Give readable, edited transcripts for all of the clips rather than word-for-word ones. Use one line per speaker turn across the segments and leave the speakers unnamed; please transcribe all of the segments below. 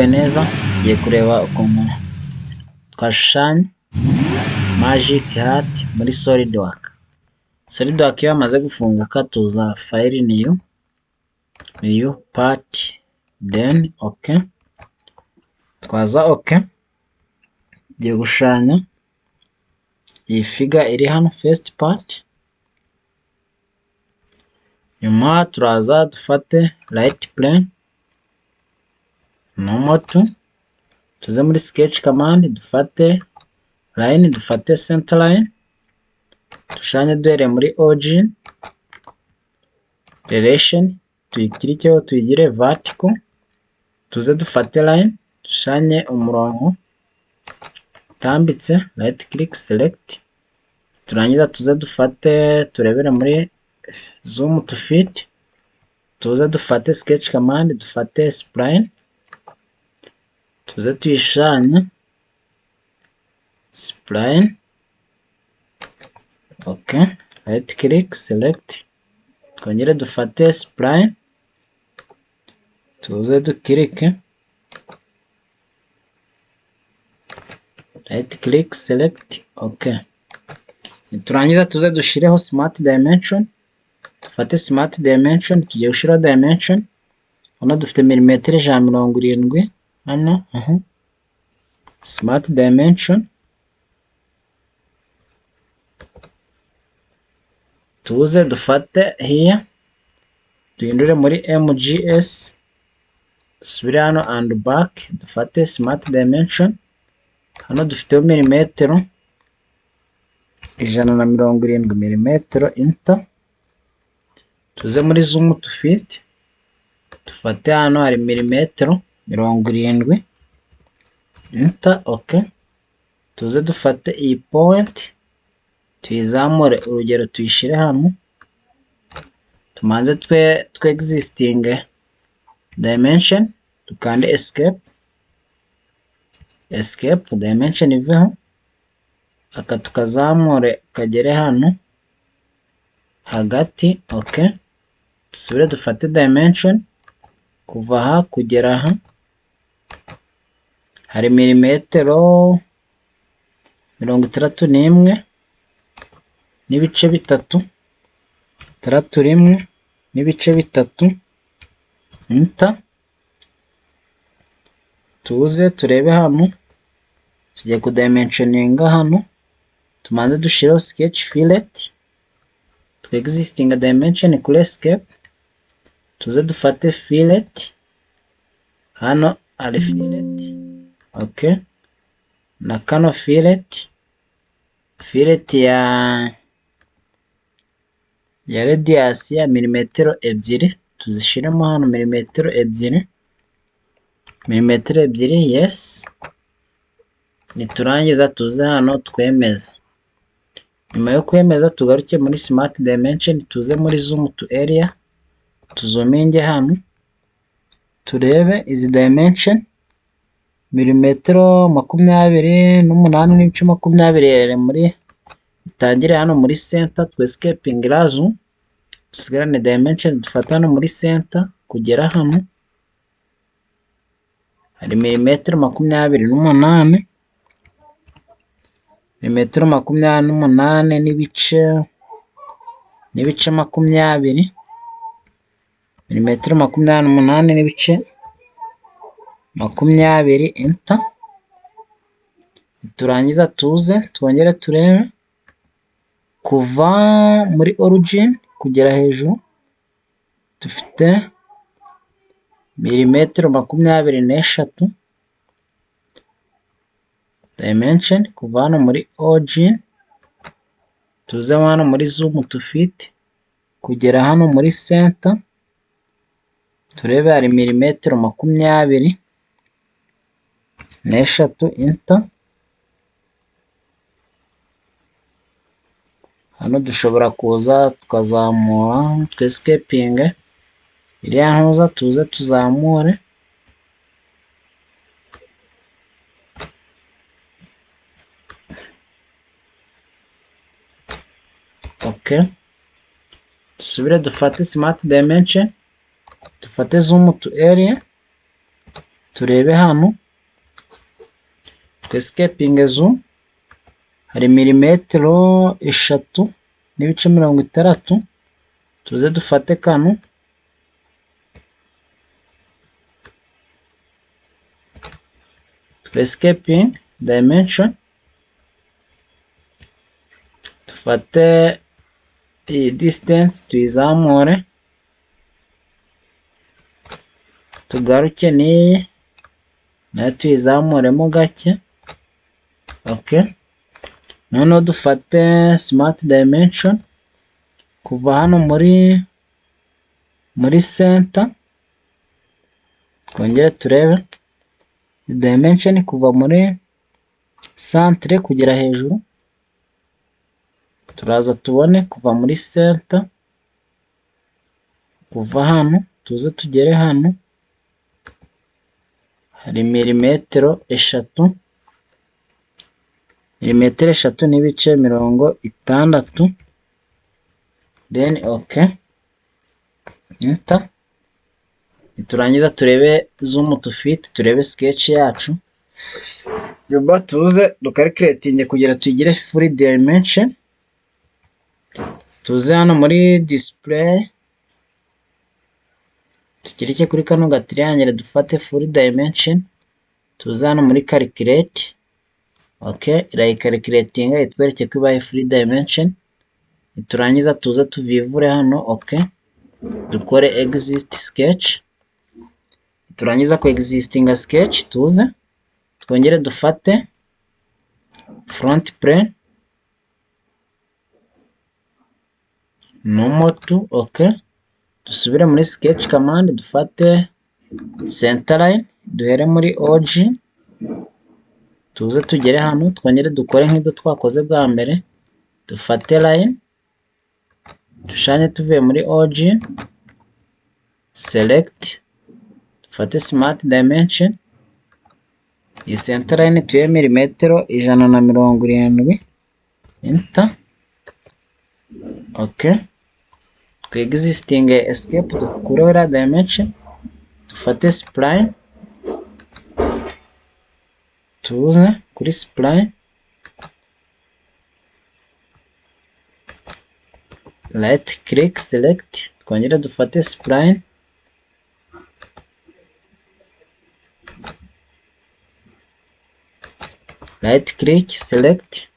Neza tugiye kureba ukuntu twashushanya magic hat muri SolidWorks. SolidWorks iyo yamaze gufunguka tuza file new, new part then ok, twaza ok, tugiye gushushanya iyi figure iri hano first part, nyuma turaza dufate right plane normal to, tuze muri sketch command dufate line, dufate center line, dushushanye duhereye muri origin, relation tuyikirikeho tuyigire vertical, tuze dufate line dushushanye umurongo utambitse, right click select, turangiza tuze dufate turebere muri zoom to fit, tuze dufate sketch command dufate spline, tuze tuyishushanye spline, ok, right click select, twongere dufate spline, tuze dukirike, right click select, ok, niturangiza tuze dushyireho smart dimension, dufate smart dimension, tugiye gushyiraho dimension, hano dufite milimetero 170 hano, smart dimension, tuze dufate here duhindure muri MGS, dusubire hano and back dufate smart dimension, hano dufiteho milimetero 170 milimetero, enter, tuze muri zoom to fit, dufate hano hari milimetero 70, enter, ok, tuze dufate iyi point tuyizamure urugero tuyishyire hano, tumanze twexitinge dimension, dukande escape, escape dimension iveho, aka tukazamure kagere hano hagati, ok, dusubire dufate dimension kuva aha kugera aha hari milimetero 61.3, 61.3, enter, tuze turebe hano, tugiye kudimensioninga hano, tumanze dushyireho sketch fillet, twexitinge dimension kuri escape, tuze dufate fillet, hano hari fillet, ok, na kano fillet, fillet ya radius ya milimetero 2, tuzishyiremo hano milimetero 2, milimetero 2, yes, niturangiza tuze hano twemeze, nyuma yo kwemeza tugaruke muri smart dimension, tuze muri zoom to area, tuzoominge hano, turebe izi dimension, milimetero 28.20 muri bitangire hano muri center, twescapinge iriya zoom, dusigarane dimension, dufate hano muri center kugera hano, hari milimetero 28, milimetero 28 n'ibice 20, milimetero 28.20, enter, niturangiza tuze twongere turebe kuva muri origin kugera hejuru dufite milimetero 23, dimension kuva hano muri origin tuze hano muri zoom to fit kugera hano muri center, turebe hari milimetero 23, enter, hano dushobora kuza tukazamura twescapinge iriya ntuza, tuze tuzamure, ok, dusubire dufate smart dimension, dufate zoom to area, Turebe hano, twescapinge zoom, hari milimetero 3 n'ibice 60, tuze dufate kano twescaping dimension, dufate iyi distance tuyizamure, tugaruke n'iyi nayo tuyizamuremo gake. Okay, noneho dufate smart dimension kuva hano muri center, twongere turebe dimension kuva muri centre kugera hejuru, turaza tubone kuva muri center, kuva hano tuze tugere hano hari milimetero 3, milimetero 3 n'ibice 60, then okay, enter. Niturangiza turebe zoom to fit, turebe sketch yacu, nyuma tuze ducalculatinge kugira tuyigire full dimension. Tuze hano muri display, tukirike kuri kano gatriangle dufate full dimension, tuze hano muri calculate. Okay, irayicalculatinga itwereke ko ibaye full dimension. Niturangiza tuze tuvivure hano, okay, dukore exit sketch. Turangiza ku exitinga sketch, tuze twongere dufate front plane normal to, okay, dusubire muri sketch command dufate center line, duhere muri origin, tuze tugere hano twongere dukore nk'ibyo twakoze bwa mbere, dufate line dushushanye tuvuye muri origin, select, dufate smart dimension, iyi center line tuyihe milimetero 170, enter, okay, twexitinge escape dukureho iriya dimension, dufate spline, tuze kuri spline, right click select, twongere dufate spline, right click select,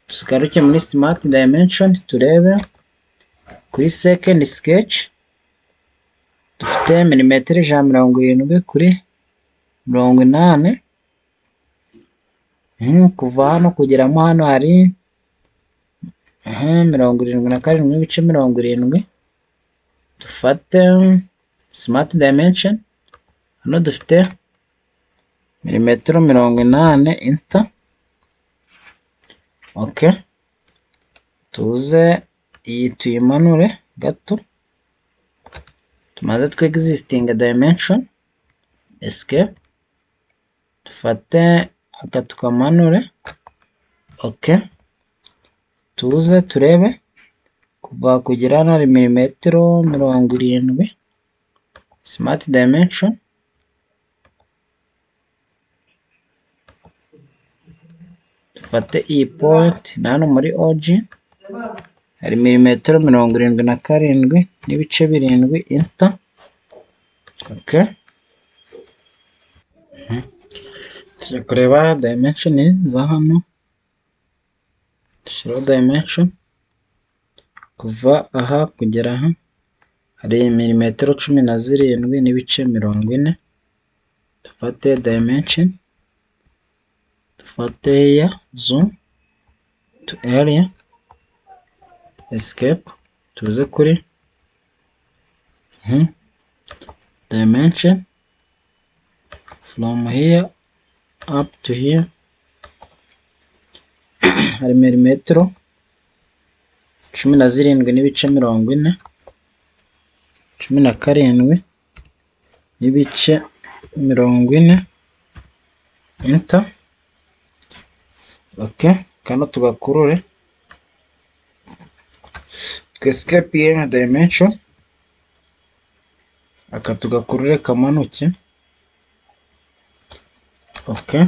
tugaruke muri smart dimension turebe kuri second sketch, dufite milimetero 170 kuri 80, kuva hano kugeramo hano hari 77.70, dufate smart dimension, hano dufite milimetero 80, enter, okay, tuze iyi tuyimanure gato, tumaze twexitinge dimension, escape, dufate aka tukamanure, okay, tuze turebe kuva kugera hano hari milimetero 70, smart dimension, dufate iyi point na hano muri origin hari milimetero 77.7, enter, okay. Tujya kureba dimension za hano, dushyiraho dimension kuva aha kugera aha hari milimetero 17.40, dufate dimension, dufate here zoom to area, escape, tuze kuri dimension from here up to here hari milimetero 17.40, 17.40, enter, okay, kano tugakurure twescapinge dimension, aka tugakurure kamanuke. Okay,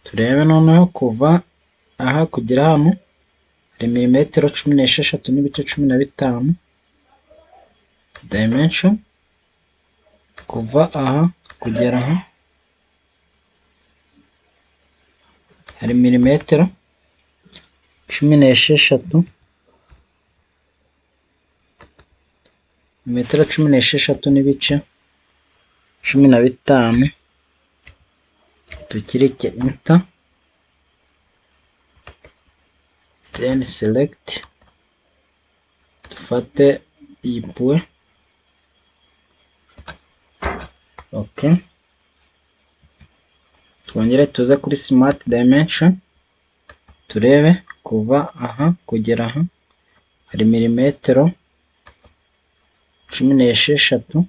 turebe noneho kuva aha kugera hano hari milimetero 16.15, dimension kuva aha kugera aha hari milimetero 16, metero 16.15, tukirike enter, then select, dufate iyi puwe, okay, twongere tuze kuri smart dimension, turebe kuva aha kugera aha hari milimetero 16,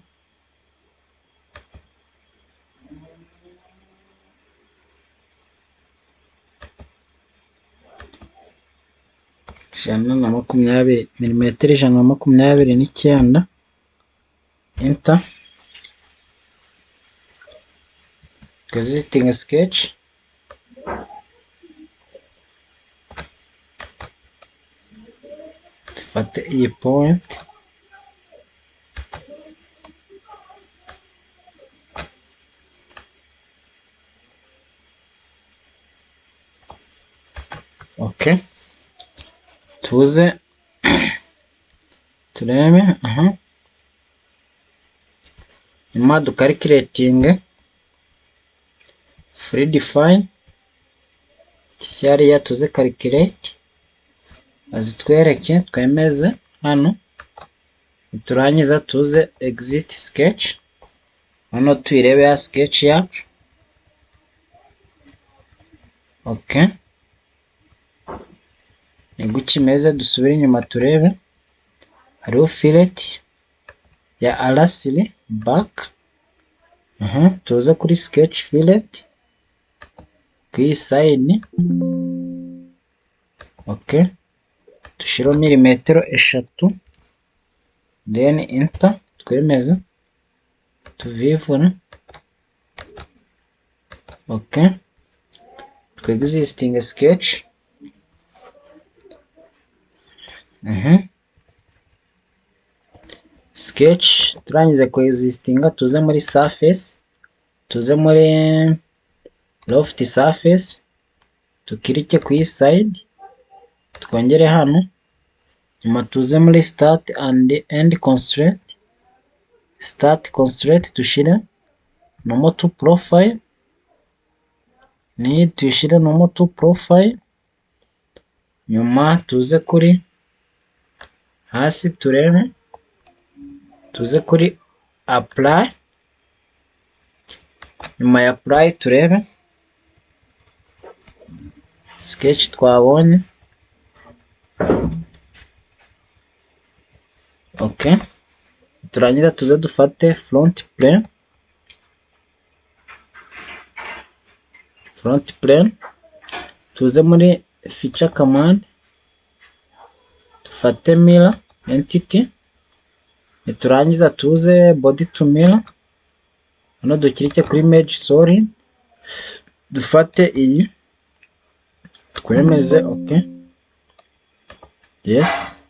120, milimetero 129, enter, exiting sketch, dufate iyi point, okay, tuze turebe aha, nyuma dukarikiratinge free define, hariya tuze calculate bazitwereke twemeze hano, niturangiza tuze exit sketch, noneho tuyirebe ya sketch yacu, okay, ni gutya imeze. Dusubire inyuma turebe, hariho fillet ya arasiri back, tuze kuri sketch fillet ku iyi side, okay, dushireho milimetero 3, then enter, twemeze, tuvivure, okay, twexitinge sketch, sketch turangize kuexistinga tuze muri surface, tuze muri loft surface, tukirike ku iyi side, twongere hano, nyuma tuze muri start and end constraint, start constraint dushire normal to profile, n'iyi tuyishire normal to profile, nyuma tuze kuri hasi turebe, tuze kuri apply, nyuma ya apply turebe sketch twabonye, okay, turangiza tuze dufate front plane, front plane, tuze muri feature command, dufate mirror entity, niturangiza tuze body to mirror, hano dukirike kuri merge solid, dufate iyi twemeze, okay, yes,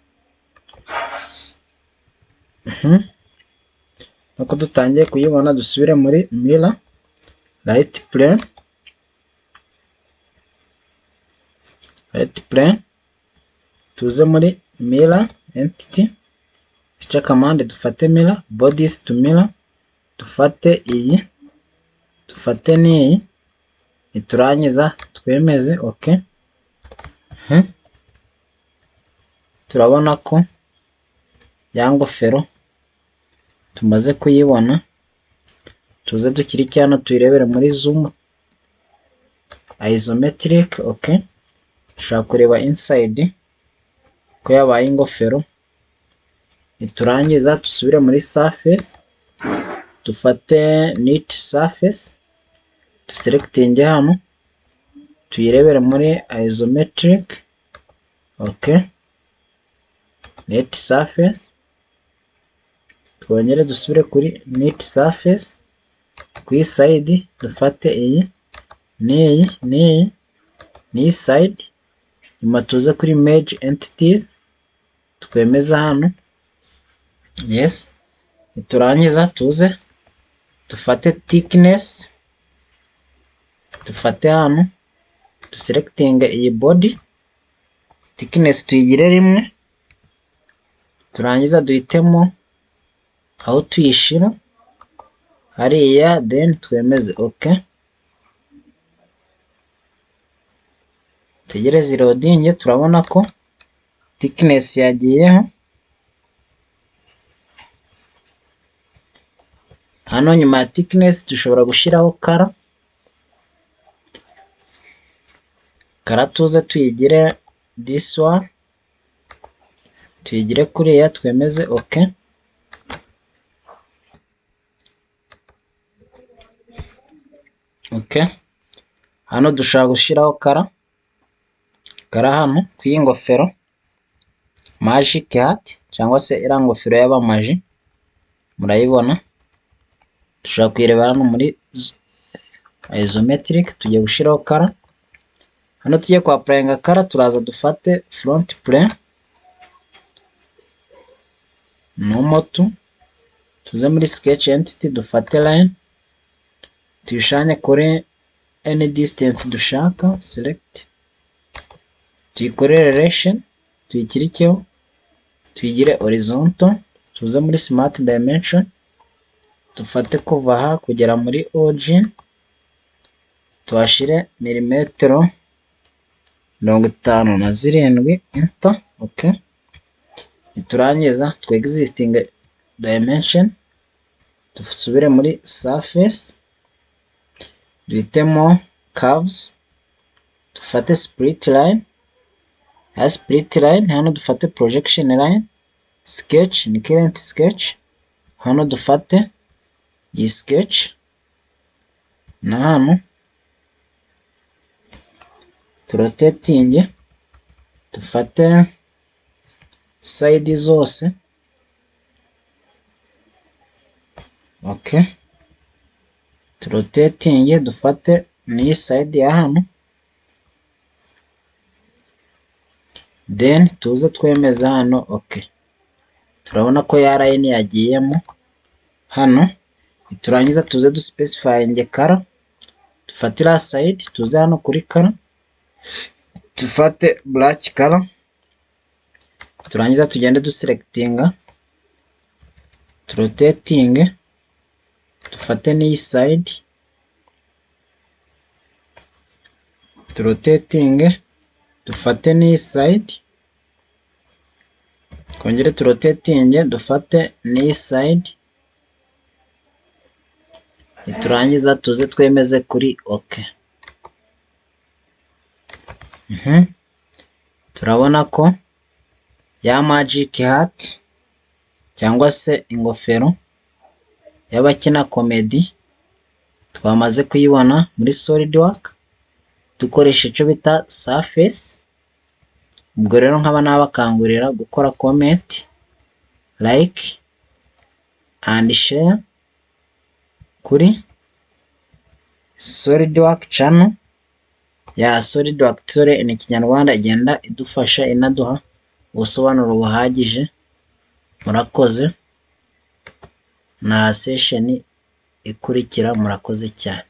nuko dutangiye kuyibona dusubire muri mirror right plane, right plane, tuze muri mirror entity, feature command dufate mirror, bodies to mirror, dufate iyi, dufate n'iyi, niturangiza twemeze, okay, turabona ko ya ngofero tumaze kuyibona, tuze dukirike hano tuyirebere muri zoom isometric, okay, dushobora kureba inside ko yabaye ingofero, niturangiza dusubire muri surface, dufate knit surface, duselectinge hano, tuyirebere muri isometric, okay, knit surface, twongere dusubire kuri knit surface, Ku iyi side dufate iyi n'iyi n'iyi n'iyi side, nyuma tuze kuri merge entities twemeze hano, yes. Niturangiza tuze dufate thickness, dufate hano duselectinge iyi body, thickness tuyigire 1, turangiza duhitemo aho tuyishyira hariya, then twemeze okay. Dutegereze iloadinge, turabona ko thickness yagiyeho. Hano nyuma ya thickness dushobora gushyiraho color, color tuze tuyigire this one, tuyigire kuriya, twemeze okay. Okay, hano dushobora gushyiraho color, color hano ku iyi ngofero magic hat cyangwa se iriya ngofero y'abamaji murayibona, dushobora kuyireba hano muri isometric. Tugiye gushyiraho color, hano tugiye kwa applyinga color, turaza dufate front plane normal to, tuze muri sketch entity dufate line tuyishushanye kuri any distance dushaka, select tuyikorere relation, tuyiclickeho tuyigire horizontal, tuze muri smart dimension dufate kuva aha kugera muri origin, tuhashyire milimetero 57, enter okay. Niturangiza twexitinge dimension, dusubire muri surface duhitemo curves, dufate split line, ya split line hano dufate projection line, sketch ni current sketch, hano dufate iyi sketch na hano turotatinge dufate side zose, okay, turotatinge dufate n'iyi side ya hano, then tuze twemeze hano okay. Turabona ko ya line yagiyemo hano, niturangiza tuze dusipesifayinge color, dufate iriya side tuze hano kuri color, dufate black color, turangiza tugende duselectinga, turotatinge, dufate n'iyi side, turotatinge, dufate n'iyi side, twongere turotatinge dufate n'iyi side, niturangiza tuze twemeze kuri okay. Turabona ko ya magic hat cyangwa se ingofero y'abakina comedy twamaze kuyibona muri SolidWorks dukoresha icyo bita surface. Ubwo rero nkaba nabakangurira gukora comment, like and share kuri SolidWorks channel ya SolidWorks Tutorial in Kinyarwanda, igenda idufasha inaduha ubusobanuro buhagije. Murakoze, na session ikurikira, murakoze cyane.